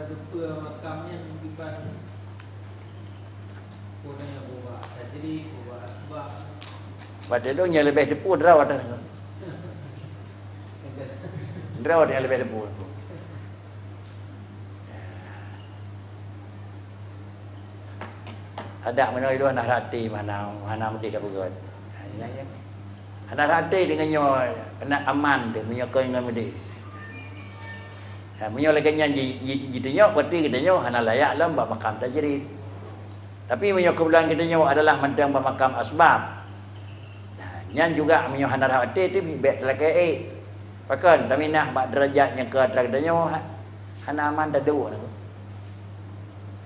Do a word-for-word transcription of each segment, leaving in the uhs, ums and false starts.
Rupa makam nyan diban. Pokoknya bawa tajrid, bawa asbab. Watèe lôn nyang leubeh teupeue droe watèe nyoe. Droe watèe nyang leubeh teupeue. Adak meunoe ilôn hana rati, hana, hana meudeh tapeugöt. Hana rati deungon nyoe, hana aman deh meunyoe kon ngon meudeh. Ha, meunyoe lagèe nyan ji-, ji-, jitunyok, berarti geutanyoe hana layak lom bak makam tajrid. Tapi meunyoe keubeulan geutanyoe adalah mantong bak makam asbab, ha, nyan juga meunyoe hana rhot até, bèk talakèe ék. Pakon, taminah bak deurajat nyang keu atra geutanyoe, ha, hana aman taduek nyoe.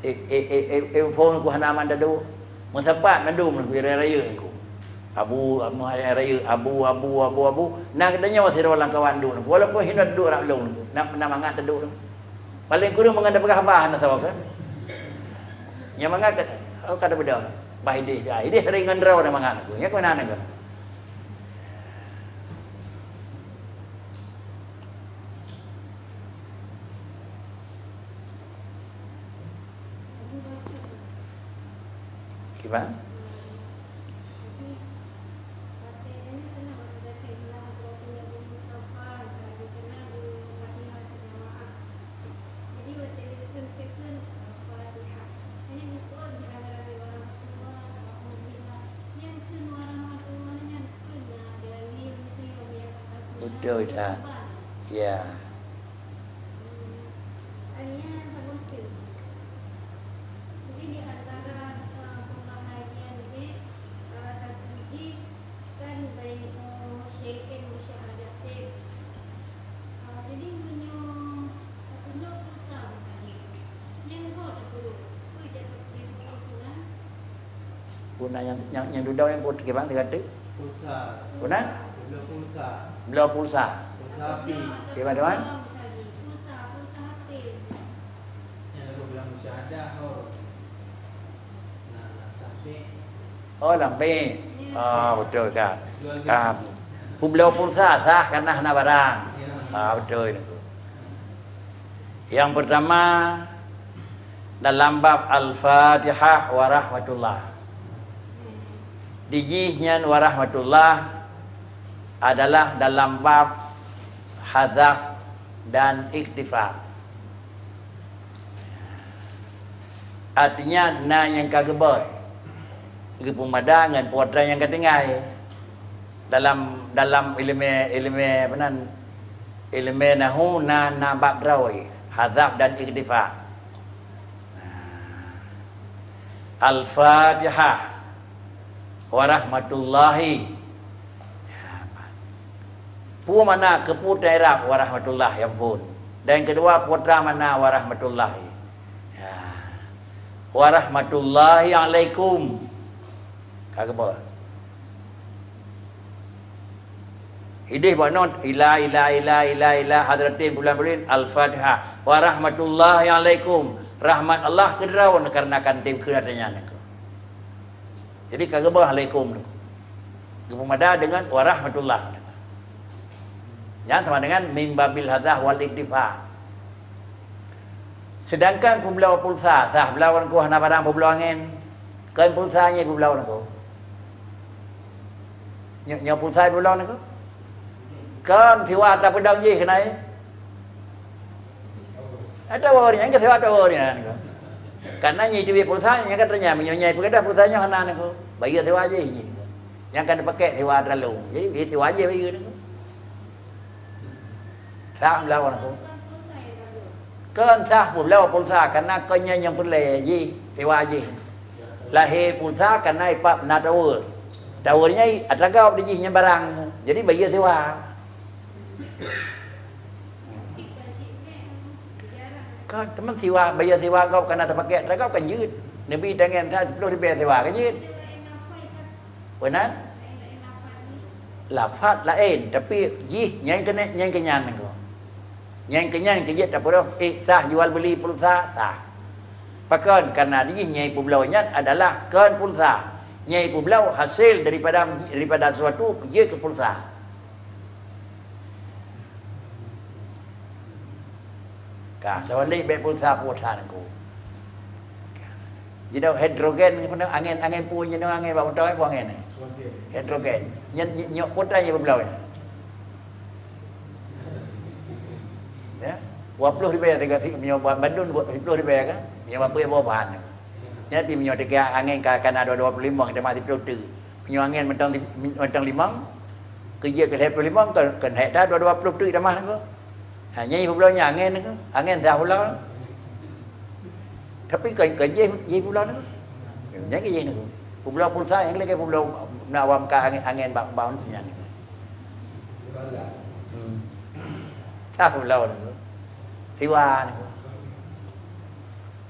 Eh, eh, eh, eh, eh, phôn ku hana aman taduek. Meusapat mandum ku, rayeuk-rayeuk ku. Abu, abu, rayeuk, abu, abu, abu, abu. Na geutanyoe sidroe lam kawan duek. Walaupun hina duek rab lôn, na, na mangat taduek. Paléng kureueng mangat tapeugah haba hana sawa kan. Nyang mangat ka, oh, ka tapeugah. Bah idéh, idéh ringan droe na mangat ku. Nyan keunan ku. Kiban? Beutôi that. Ya. Jadi di antara, eh, pembahagian ini, salah satu jih kan bayu syai'in musyahadatin. Ah, jadi meunyoe peunoh pulsa misalnya, nyang ho tapeureuet, peue jadwal peunoh pulsa? Guna nyang, nyang, nyang dudoe nyang buet kiban teuka teuk? Pulsa. Guna? Bloe pulsa. Bloe pulsa. Pulsa api. Kiban, teman? Pulsa, pulsa H P. Nyang lalu bilang musyahadah, oh. Nah, nah, sampai. Oh, lam bank. Ah, beutôi kan. Jual beli. Ah, peubloe pulsa sah karena hana barang. Ya. Ah, beutôi nyoe. Yang pertama, dalam bab Al-Fatihah wa rahmatullah. Di jih nyan wa rahmatullah adalah dalam bab hadzaf dan ikhtifa. Artinya, na nyang ka geuböih, geupeumada ngon peue atra nyang ka tinggai. Dalam, dalam ileumèe, ileumèe apa nan? Ileumèe nahwu na, na bab droe, hadzaf dan ikhtifa. Al-Fatihah. Warahmatullahi. Peue makna keupeue ta i'rab warahmatullah nyang phôn? Dan keudua, peue atra makna warahmatullahi? Ya. Warahmatullahi alaikum. Ka geuböih. Idéh bak nyoe, ila, ila, ila, ila, ila, hadratin bulan bulan, Al-Fatihah. Warahmatullahi alaikum. Rahmat Allah keu droe kareuna kan tem keu atra nyan. Jadi, ka geuböih alaikum tu. Geupeumada deungon warahmatullah. Nyan sama dengan mim babil hadzaf wal ikhtifa. Sedangkan peubloe pulsa, sah bloe ngon ku hana barang peubloe angén. Kon pulsa nyang peubloe ngon ku. Nyoe, nyoe pulsa peubloe ngon ku. Kon siwa tapeudong jih keunan. Ada orang yang ke siwa ada orang yang ke. Karena nyi teubiet pulsa, nyan ka tanya, meunyoe nyai peugah pulsa nyoe hana nyoe. Bayeue siwa jih nyi. Nyang ka dipakai siwa terlalu. Jadi, dia siwa jih bayeue nyoe. Sah melawan aku. Kon sah peubloe pulsa, karena kon nyan nyang peureulèe jih, siwa jih. Lahé pulsa karena ipap na tower. Tower nyan atra gob di jih nyan barang. Jadi, bayeue siwa. Ka teuma siwa, bayeue siwa gob ka na tapakék atra gob kan jeuet. Neubi tangen that siploh ribèe siwa kan jeuet. Meunan? Lafaz laén, tapi jih nyang keuneuk, nyang keunyan nyoe. Nyang keunyan keu jeuet tapeureuh, eh, sah jual beuli pulsa, sah. Pakon? Karena jih nyang peubloe nyan adalah kon pulsa. Nyang peubloe hasil daripada, daripada sesuatu jeuet keu pulsa. Ka, lheuh lé bèk pulsa, pulsa nangku. Jinoe hidrogen, angén, angén peue jinoe, angén bak moto peue angén? Hidrogen. Nyan, nyoe pulsa nyang peubloe. Ya. Dua ploh ribèe teuka si, meunyoe bandum dua ploh ribèe kan? Meunyoe bak peue boh ban. Nyan pih meunyoe teuka angén ka, ka na dua, dua ploh limong, teuma siplôh teuk. Meunyoe angén mantong, mantong limong, keu jeuet keu lhèe ploh limong, keu, keu lhèe that dua, dua ploh teuk tamah nangku. Ha, nyan peubloe nyan angén nangku. Angén sah peubloe. Tapi kon, kon jih, jih peubloe nangku. Nyan keu jih nangku. Peubloe pulsa nyang lagèe peubloe na awam ka angén, angén bak, bak nyan nangku. Hmm. Sah peubloe nangku. Siwa nangku.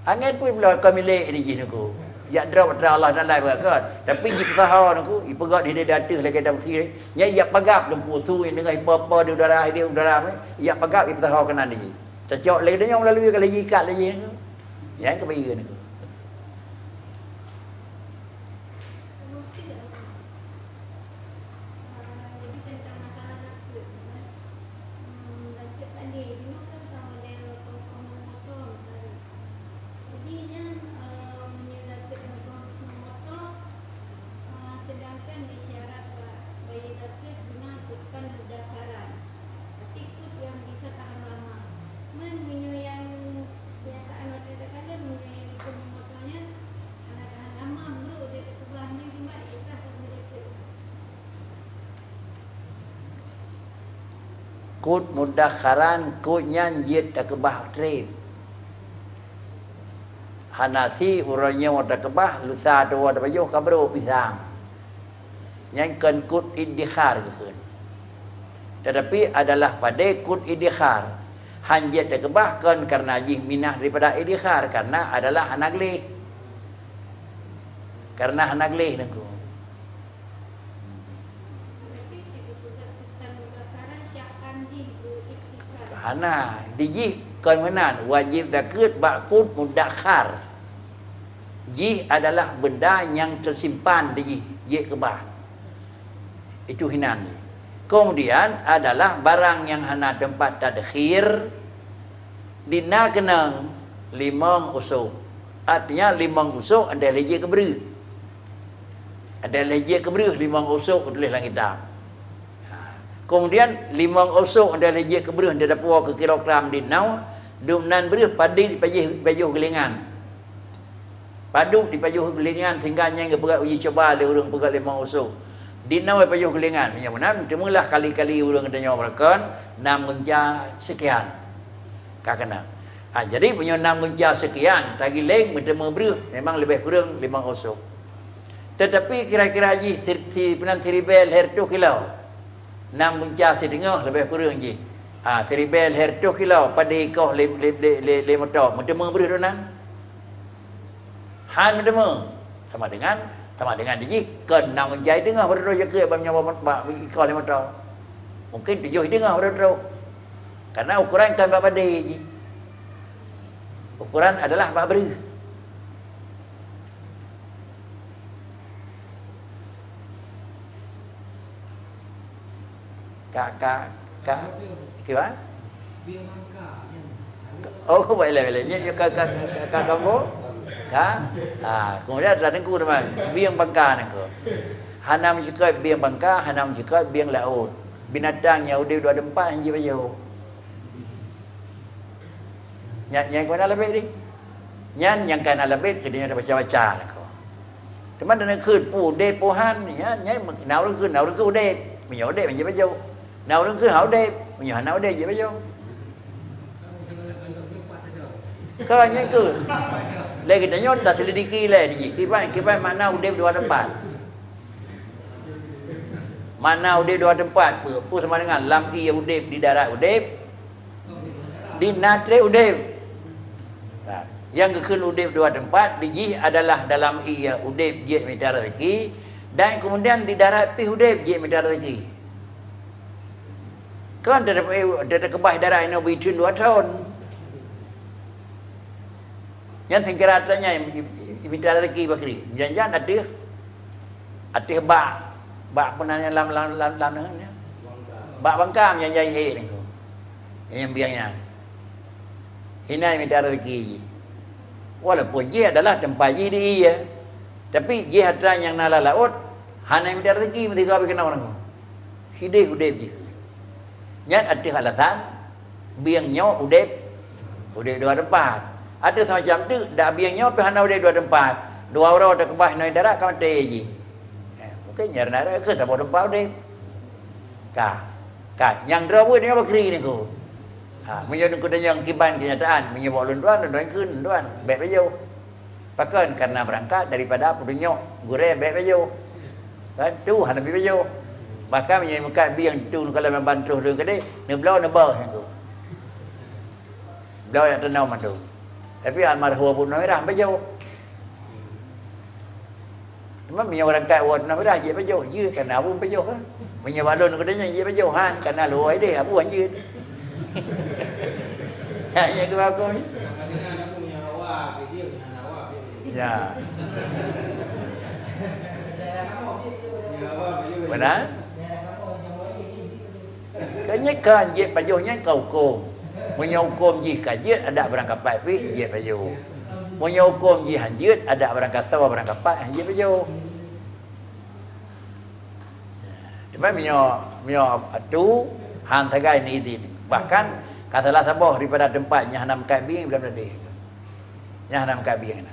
Angén pih bloe kon milék di jih nangku. Jak drop atra Allah Taala ipeugah kon. Tapi jipeusaho nangku, ipeugah di ateueh lagèe daun sirih. Nyan jak pagab lumpur su nyang deungon ipa-pa di udara, di udara nyan, jak pagab ipeusaho keunan di jih. Tacok lé donya meulalu ka lé jih ikat lé jih nangku. Nyan keuh bagi nangku. Jadi tentang masalah zakeuet, kan? Hmm, zakeuet tadi, jinoe kan sama dengan waktu kamoe moto misalnya. Jadi nyan, eh, meunyoe zakeuet nyang kon moto, eh, sedangkan di syarat ba-, bayeue zakeuet guna kut kon mudakharan. Berarti kut nyang bisa tahan lama. Men meunyoe nyang biasaan watèe takalon, meunyoe nyang dikheun moto nyan hana tahan lama, meunurot udép keubah, nyan kiban jisah keu zakeuet. Kut mudakharan, kut nyan jeuet takeubah trép. Hana si uroe nyoe takeubah, lusa tuwoe tapajoh ka brôk pisang. Nyan kon kut iddikhar geukheun. Tetapi adalah padé kut iddikhar. Han jeuet takeubah kon karena jih minah daripada iddikhar, karena adalah hana gleh. Karena hana gleh nangku. Hana, di jih kon meunan, wajéb zakeuet bak kut mudakhar. Jih adalah benda nyang teusimpan di jih, jeuet keubah. Itu hinan. Kemudian adalah barang nyang hana teumpat tadkhir, di na keunong limong usôk. Artinya limong usôk andai lé jeuet keu breueh. Andai lé jeuet keu breueh limong usôk, tuléh lam kitab. Ha. Kemudian limong usôk andai lé jeuet keu breueh, andai tapuwoe keu kilogram di nau, dum nan breueh padub dipajoh, dipajoh geulingan. Padub dipajoh geulingan sehingga nyan geupeugah uji cuba lé ureuëng peugah limong usôk. Di nau pajoh geulingan, meunyoe meunan, teumeulah kali-kali ureuëng geutanyoe beurakon, nam gunca sekian. Ka keunong. Ha, jadi, meunyoe nam gunca sekian, tagileng meuteumé breueh, memang leubeh kureueng limong usôk. Tetapi kira-kira jih si, si, peunan siribèe lhèe reutôh kilo. Nam gunca siteungoh leubeh kureueng jih. Ha, siribèe lhèe reutôh kilo, padé ikoh lé, lé, lé, lé, lé moto. Meuteumé breueh dum nan? Han meuteumé. Sama dengan, sama dengan di jih, kon nam gunca siteungoh baru troh jakeuet bak meunyoe bak, bak ikoh lé moto. Mungkin tujoh siteungoh baru troh. Karena ukuran kon bak padé jih. Ukuran adalah bak breueh. Ka, ka, ka, kiban? Oh, baiklah, baiklah. Nyan ka, ka, ka, ka, ka, ka, ka. Ha, kemudian adalah teungku teman. Bieng bangka nangku. Hana meucukot bieng bangka, hana meucukot bieng laôt. Binatang nyang udép dua teumpat hana jipajoh. Nyan, nyan keuh na leubeh deh. Nyan nyang ka na leubeh keu tanyoe tabaca-baca lakoe. Teuma dan kheun peue udép peue han, nyan, nyan na ureuëng kheun, na ureuëng kheun udép. Meunyoe udép, meunyoe jipajoh. Na ureuëng kheun hana udép, meunyoe hana udép, jipajoh. Ka nyan keuh. Lé geutanyoe taselidiki lé di jih. Kiban, kiban makna udép dua teumpat. Makna udép dua teumpat, peue? Peue sama dengan lam ié udép, di darat udép, di na trép udép. Nah, nyang geukheun udép dua teumpat, di jih adalah dalam ié udép jeuet mita rezeki, dan kemudian di darat pih udép jeuet mita rezeki. Kan teuteupeu, teuteukeubai darat inoe beuitheun dua thon. Nyan singkira atra nyan i-, i-, mita rezeki bakri. Jan-jan ateueh, ateueh bak, bak peunan nyan lam, lam, lam, lam nyan. Bak bangkang nyan jai hé niko. Nyang biang nyan. Inan mita rezeki jih. Walaupun jih adalah teumpat jih di ie, tapi jih atra nyang na lam laôt hana mita rezeki, meusigoe pih keunoe nanggroe. Sideh udeb jih. Nyan ateueh alasan bieng nyoe udeb, udeb dua teumpat. Ateueh seumacam teuk, dak bieng nyoe pih hana udeb dua teumpat. Dua uroe teukeubah inoe darat ka maté jih. Eh, mungken nyan na keu saboh teumpat udeb. Ka. Ka, nyang droe buet nyoe bakri niku. Ha, meunyoe nyoe kiban keunyataan, meunyoe bak lôn tuan, lôn tuan kheun, lôn tuan, bèk pajoh. Pakon? Karena beurangkat daripada peutunyok gurèe bèk pajoh. Kan? Tu hana pih pajoh. Bahkan meunyoe meukat bieng tu, kalau ban troh lôn keudeh, neubloe neubah niku. Bloe jak teunom mandum. Tapi almarhum Abu Nuairah pajoh. Cuma meunyoe ureueng kaya Abu Nuairah jeuet pajoh, jeuet karena Abu pajoh kan. Meunyoe bak lôn keudeh nyan jeuet pajoh, han, karena lôn ideh Abu han jeuet. Ha, nyang keu aku ni. Ya. Benar? Ka nyan ka jeuet pajoh nyan ka hukôm. Meunyoe hukôm jih ka jeuet, adak barangkapat pih jeuet pajoh. Meunyoe hukôm jih han jeuet, adak barangkasoe barangkapat han jeuet pajoh. Teuma meunyoe, meunyoe atu han sagai ni izin. Bahkan ka salah saboh daripada teumpat nyang hana meukat bieng, bilang tadi. Nyan hana meukat bieng na.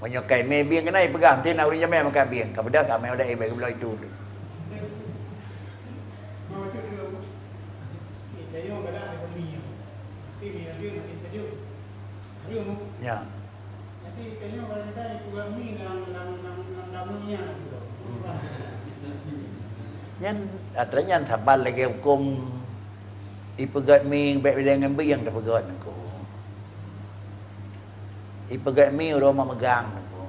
Meunyoe kai mé bieng keunan, ipeugah meusti na ureueng jamé meukat bieng. Ka beudôh ka mé udah ibai geubloe itu tu. Ya. Nyan, atra nyan saban lagèe hukôm ipeugöt mieng bèk beda ngon bieng tapeugöt nangku. Ipeugöt mieng uroe meumegang nangku.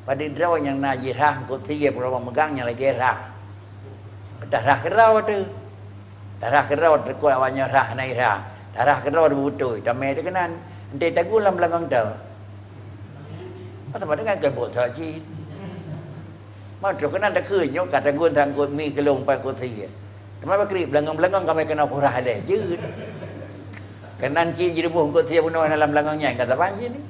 Padum droe nyang na jih rhah eungkôt sie uroe meumegang nyang lagèe rhah. Tarhah keudroe teuh. Tarhah keudroe teuh, awaknyan rhah hana rhah. Tarhah keudroe teuh beutôi, tamè teuh keunan. Enteuk tagun lam beulangöng teuh. Masa pada ngan keu bot that cit. Mantong keunan takheun nyoe ka tagun that eungkôt mieng keu lôn pat eungkôt sie. Teuma bakri beulangöng-beulangöng ka mè keunoe kurah lé jeuet. Keunan cit jireubôh eungkôt sie bunoe na lam beulangöng nyan ka saban cit ni.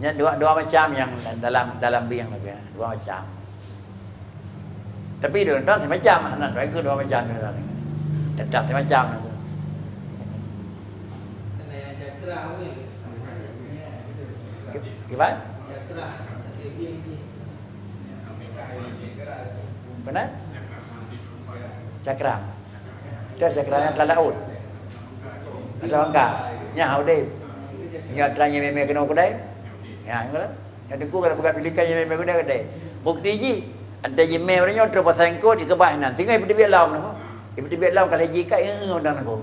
Nyan dua, dua macam nyang dalam, dalam bieng lagèe, dua macam. Tapi dua, dua macam, hana dua, dua macam. Tetap macam. Gimana? Benar? Cakram. Itu cakram nyang dalam laôt. Dalam bangka. Nyan udeb. Nyan atra nyang mè-mè keunoe keudè. Nyan, nyan teungku kalau buka pilihan nyang mè-mè keudè, keudè. Bukti jih, ada jimè ureueng nyoe trok pasai eungkôt, ikeubah inan. Tinggai ipeuteubiet lom. Ipeuteubiet lom, kalau jikat, eh, eh, undang nangku.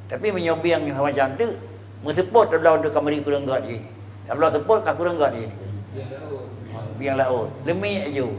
Tapi meunyoe bieng nyang macam tu, meuseupôt tabloe tu ka meuri kureueng göt jih. Tabloe seupôt ka kureueng göt jih. Bieng laôt. Leumie aju.